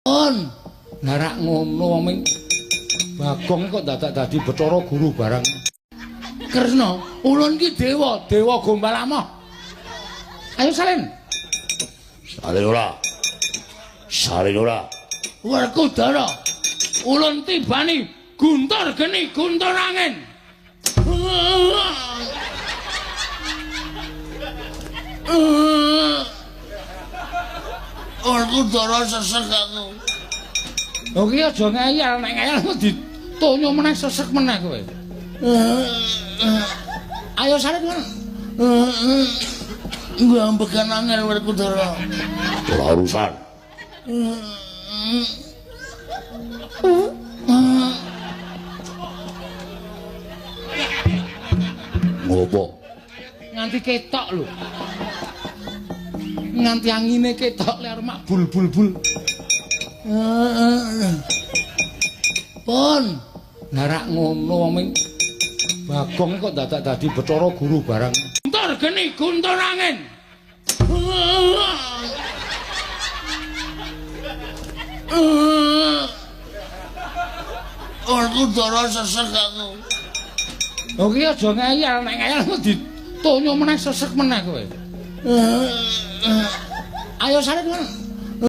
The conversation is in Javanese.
Pun. Lah rak ngono wong ming Bagong kok dadak dadi Bathara Guru barang. Karna, ulun ki dewa, dewa gombal amoh. Ayo salin. Salin ora? Salin ora? Werkudara, ulun tibani guntur geni, guntur angin. Werkudara sesek aku. Oh ki aja ngeyel, nek ngeyel kok ditonyo meneh sesek meneh kowe. Ayo salin ngono. Nggambekan angel Werkudara. Ora urusan. Ngopo? Nganti ketok lho. Nganti angine ketok le arep mak bul-bul-bul. Pun. Lah rak ngono wong ming Bagong kok dadak dadi Bathara Guru barang. Guntur geni, guntur angin. Werkudara sesek aku. Oh ki aja ngeyel, nek ngeyel kok ditonyo meneh sesek meneh kowe. Ayo salin ngono.